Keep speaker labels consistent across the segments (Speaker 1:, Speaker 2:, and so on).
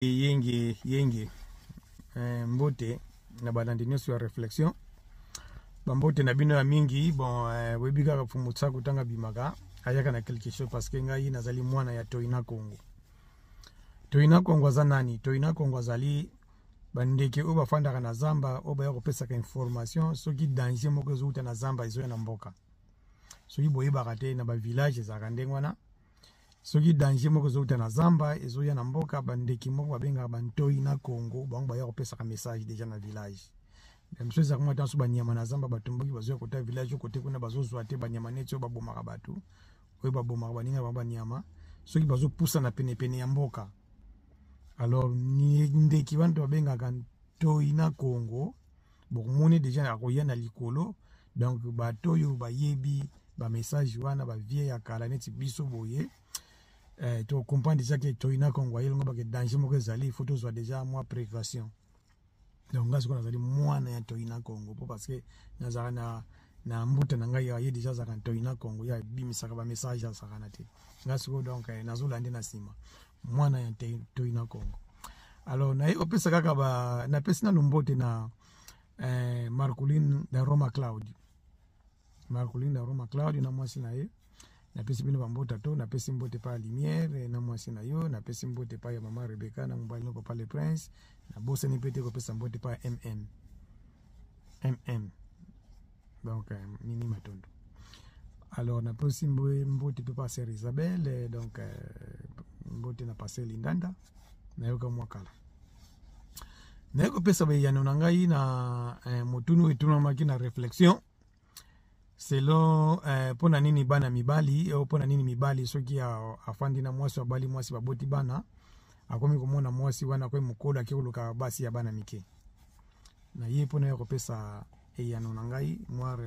Speaker 1: Yenge yenge mbote na balandi nyonso ya réflexion, bambote na bino ya mingi. Bon, boyebi kaka Fumu Tsaku, ntango abimaka ayaka na quelque chose, parce que ngai nazali mwana ya Toina Congo. Toina Congo aza nani? Toina Congo azali bandeke oyo bafandaka na zamba, oyo baya kopesaka information soki danger moko ezowuta na zamba ezoya na mboka. Soki boyebaka te, na bavillage ezalaka ndenge wana. Soki danger moko ezowuta na zamba ezoya na mboka, bandeki moko babengaka bantoi na Congo, bango baya kopesaka message déjà na village. Mosusu ezalaka mwa ntanso banyama na zamba batomboki, bazoya kota village kote kuna, bazozwa te banyama neti oyo babomaka bato, oyo babomaka baninga bango. Banyama soki bazopusana penepene ya mboka, alors ndeki wana to babengaka ntoi na Congo, bokomoni déjà akoya na likolo. Donc bato oyo bayebi bamessage wana, bavie ya kala neti biso boye, tocomprendre déjà ke toi na Congo ayelongo bake danger moko ezali, il faut tozwa déjà mwa précaution. Donc nga sikoyo nazali mwana ya toi na Congo, po parce que nazalaka na mbuta na ngai, aye déjà azalaka ntoi na Congo, ye abimisaka bamessage, azalaka te. Nga sikoyo donc nazolande na nsima, mwana ya toi na Congo. Alors naye kopesa kaka ba napesi nanu mbote na Marcoline da Roma Claudio, Marcoline da Roma Claudio na mwasi na ye. Napesi bino bambota to napesi mbote pa ya Lumière na mwasi na yo, napesi mbote pa ya mama Rebeka na mobali no, papa le Prince. Nabosani mpe te kopesa mbote pa ya mm mm, donc Mimi Matondo. Alors napesi mbote mpe pa sœur Isabelle, donc mbote na pasteur Lindanda, nayoka mwa kala. Naye kopesa bayano na ngai na motunu etunamaki na réflexion selon mpo na nini bana mibali oyo, mpo na nini mibali soki afandi na mwasi, abali mwasi, baboti bana, akomi komona mwasi wana akomi mokolo, ake koluka basi ya bana mike. Na ye mpona ya kopesa eyano na ngai, mwa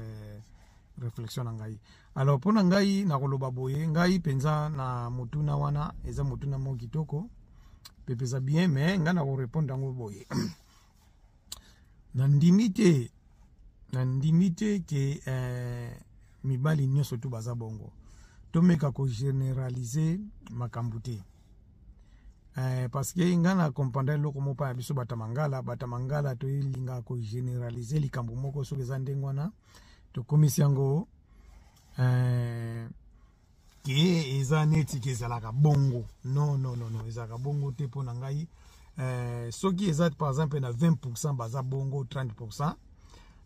Speaker 1: réflexion na ngai. Alors mpo na ngai, nakoloba boye: ngai mpenza na motuna wana, eza motuna moko kitoko mpe mpenza bien, mais ngai nakorépondre yango boye: nandimi te, nandimi te ke mibali nyonso tu baza bongo. Tomeka kogénéraliser makambo te, parce que ngai na comprendre eloko moko mpa ya biso bato mangala. Bato mangala toyelingaka kogénéraliser likambo moko. Soki eza ndenge wana, tokomisi yango ke eza neti ke ezalaka bongo. Non, non, non, non, ezalaka bongo te. Mpo na ngai, soki eza par exemple na 20 baza bongo, 30,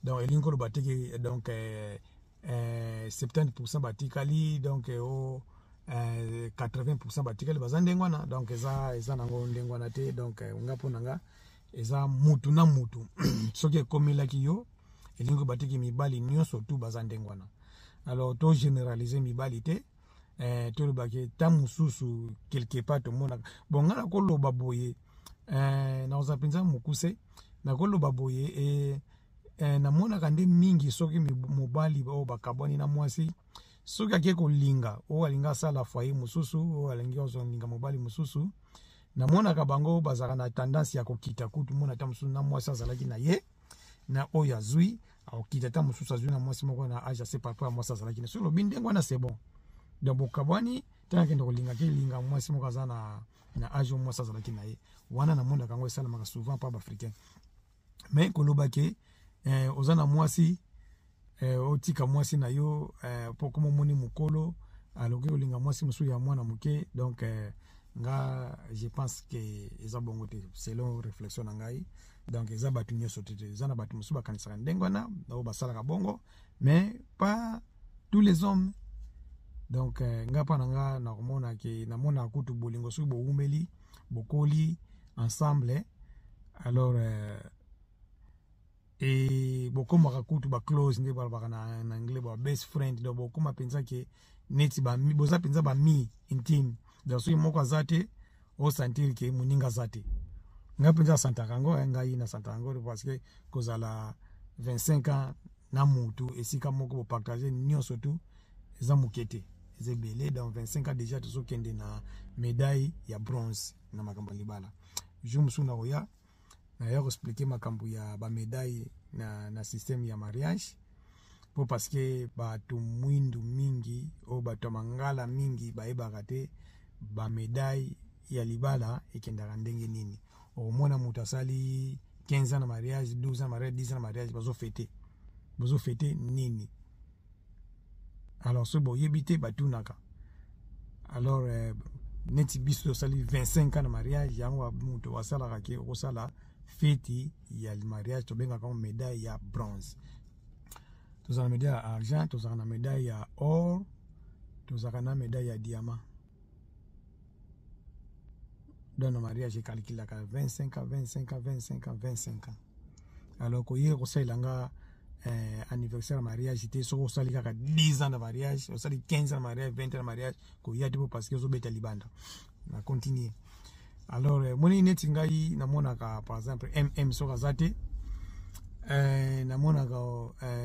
Speaker 1: donc elingi koloba te ke donc 70 batikali, donc o 80 batikali baza ndenge wana. Donc eza nango ndenge wana te. Donc nga, mpo na nga, eza mutu na mutu. Soki ekomelaki yo, elingi koloba te ke mibali nyonso tu baza ndenge wana. Alors togénéraliser mibali te. Tolobaki ta mosusu quelque part tomonaka bon. Ngai nakoloba boye, nakozala mpenza mokuse. Nakoloba boye, namonaka nde mingi soki mobali oyo bakabwani na mwasi, soki ake kolinga, oyo alingi asala foyer mosusu, oyo alingi azolinga mobali mosusu, namonaka bango bazalaka na tendance ya kokita kutu. Mona ata mosusu na mwasi azalaki na ye na oyo azwi, akokita ata mosusu azwi na mwasi moko na âge assez par rapport ya mwasi azalaki na. Soki olobi ndenge wana, c'est bon. Donc bokabwani, ntango akende kolinga, kelinga mwasi moko aza na âge oyo mwasi azalaki na ye wana. Namonaka yango esalamaka souvent mpa baafricain. Mais koloba ke oza na mwasi, otika mwasi na yo mpo koma omoni mokolo, aloki kolinga mwasi mosusu ya mwana moke, donc nga je pense ke eza bongo te, selon réflexion na ngai. Donc eza bato nyonso te te. Eza na bato mosusu bakanisaka ndenge wana, oyo basalaka bongo, mais pas tous les hommes. Donc nga, mpa na nga, nakomona ke namonaka kutu bolingo, soki bowumeli, bokoli ensemble, alors e bokomaka kutu baclose, nde balobaka na anglais ba best friend. Donc bokoma mpenza ke neti boza mpenza bami intime. Donc soki moko aza te, osentir ke moninga aza te. Ngai mpenza asantaka yango, ngai nasantaka yango, parce que kozala 25 ans na mutu esika moko, bopartage nyonso tu, eza moke te, eza ebele. Donc 25 ans déjà, tozokende na médaille ya bronze na makambo ya libala. Jour mosusu nakoya, naya koexpliquer makambo ya bamédaille na système ya mariage, mpo parce que bato mwindu mingi, oyo bato ya mangala mingi bayebaka te bamédaille. ya libala ekendaka ndenge nini. Okomona moto asali 15 ans na mariage, 12 ans na mariage, 10 ans na mariage, bazofete bozofete nini? Alors soki boyebi te, batunaka. Alors neti biso tosali 25 ans na mariage, yango moto asalaka ke okosala feti ya mariage, tobengaka yango médaille ya bronze. Tozala na médaille ya argent, tozalaka na médaille ya or, tozalaka na médaille ya diamant. Donc na mariage ekalikilaka 25 ans, 25 ans, 25 ans, 25 ans. Alors koye kosalela nga anniversaire ya mariage te. Soki osali kaka 10 ans na mariage, osali 15 ans na mariage, 20 ans na mariage, koya te, po parce que ozobeta libanda. Na continue. Alors moni neti ngai namonaka, par exemple, mm soki aza te, namonaka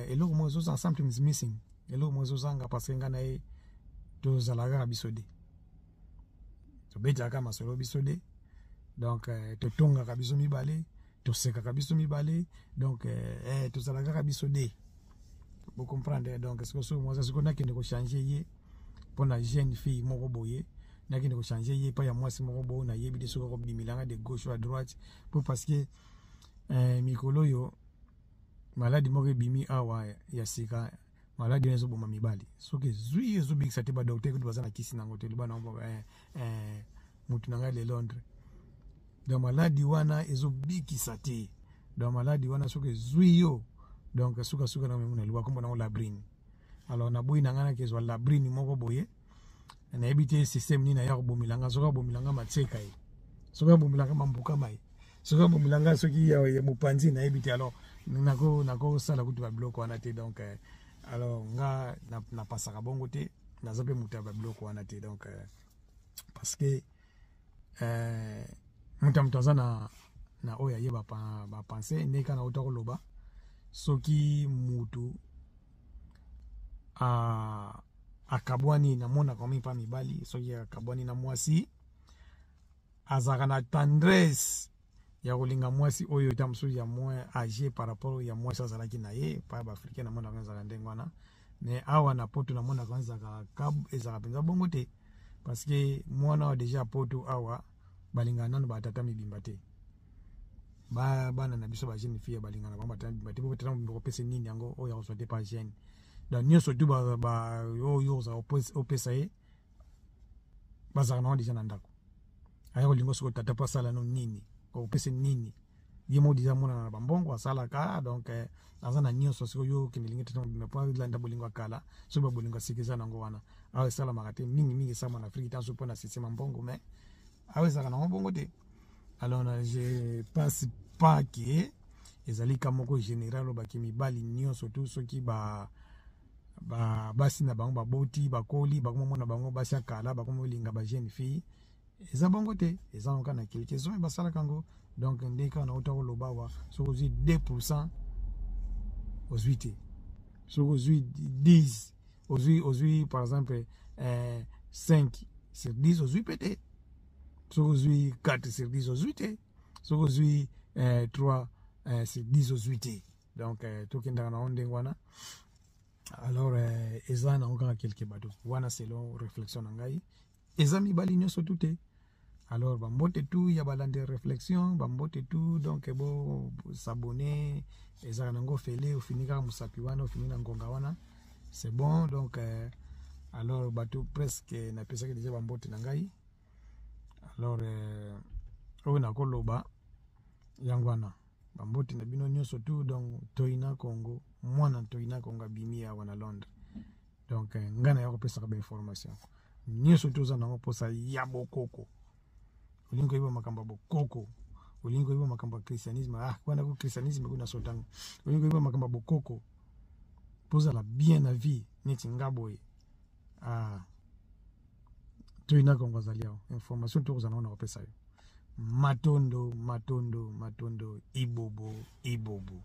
Speaker 1: eloko moko ezozanga, something is missing, eloko moko ezozanga, parce que ngai na ye tozalaka kaka biso de, tobetaka masolo biso de, donc totongaka biso mibale, tosekaka biso mibale, donc tozalaka kaka biso de, bocomprendre. Donc sikoyo soki mwasi, sikoyo nakende kochange ye mpona jeune fille moko boye, nakende kochange ye epai ya mwasi moko boye, nayebi te soki akobimilanga de gauche ou à droite, po parce que mikolo oyo maladi moko ebimi awa ya sika, maladi oyo ezoboma mibali. Soki ezwi, ezobikisa te, badocteur kutu baza na kisi nango te. Loba nango mutu na ngai le Londres. Donc maladi wana ezobikisa te. Donc maladi wana soki ezwi yo, donc sukasuka na memuna loba kombo nango labrine. Alors naboyi na ngai nakezwa labrine moko boye, nayebi te système nini aya kobomela nga. Soki abomela nga matieka ye, soki abomela nga mambukama ye, soki abomela nga soki ya mopanzi, nayebi te. Alors nakosala kutu babiloko wana te. Donc alors nga napasaka bongo te, naza mpe moto ya babiloko wana te. Donc parce que moto ya moto aza na oyo aye bapense ndenge kaka nauta koloba. Soki mutu akabwani, namonaka mingi mpa mibali, soki akabwani na mwasi, azalaka na tendresse ya kolinga mwasi oyo ta mosusu ya moins âgé par rapport ya mwasi azalaki na ye. Pa baafricain namonaka ezalaka ndenge wana, mais awa na Poto namonaka ezalaka mpenza bongo te, parce que mwana awa déjà Poto awa balingaka nano batata mibimba te. Bana na biso bajeune fille balingana bango batata mibimba te, po batata mobimba kopesa nini yango oyo akozwa te pa jeune? Donc nyonso tu oyo ozala opesa ye, bazalaka nango déjà na ndako. Aya kolinga soki tata mpo asala no nini, okopesa nini? Ye moko déjà amonana na bambongo asalaka, donc aza na nyonso. Soki oyo okende lingi tata mobimba mpo alanda bolingo ya kala, soki babolingo ya sika eza nango wana, awa esalamaka te. Mingimingi esalama na Afrique tanso mpo na système ya mbongo, mais awa ezalaka nango bongo te. Alors je pense pas que ezali ka moko général obaki mibali nyonso tu soki ba basi na bango baboti, bakoli, bakomomona bango basi ya kala, bakomolinga ba jeune fille. Eza bongo te, eza kaka na quelques-uns basalaka yango. Donc nde kaka nauta koloba awa, soki ozwi 2 %, ozwi te. Soki ozwi 10, ozwi par exemple 5 sur 10, ozwi mpe te. Soki ozwi 4 sur 10, ozwi te. Soki ozwi 3 sur 10, ozwi te. Donc tokendaka nango ndenge wana. Alors eza nango kaka quelque bato wana, selon réflexion na ngai, eza mibali nyonso tu te. Alors bambote tu ya balandi réflexion, bambote tu. Donc bo s'abonner, ezalaka nango fele, ofini kaka mosapi wana, ofini na ngonga wana, c'est bon. Donc alors bato presque napesaki déjà bambote na ngai. Alors oyo nakoloba yango wana, bambote na bino nyonso tu. Donc Toina Congo, mwana Toina Congo abimi awa na Londres. Donc ngai naya kopesaka bainformation nyonso tu oza nango mposa ya bokoko. Olingi koyeba makambo ya bokoko, olingi koyeba makambo ya christianisme, ah wana ko christianisme kuna sotango, olingi koyeba makambo ya bokoko mpo ozala bien na vie neti nga boye, ah Toina Kongo azali awa. Information to kozala wana kopesa yo. Matondo, matondo, matondo, ibobo, ibobo.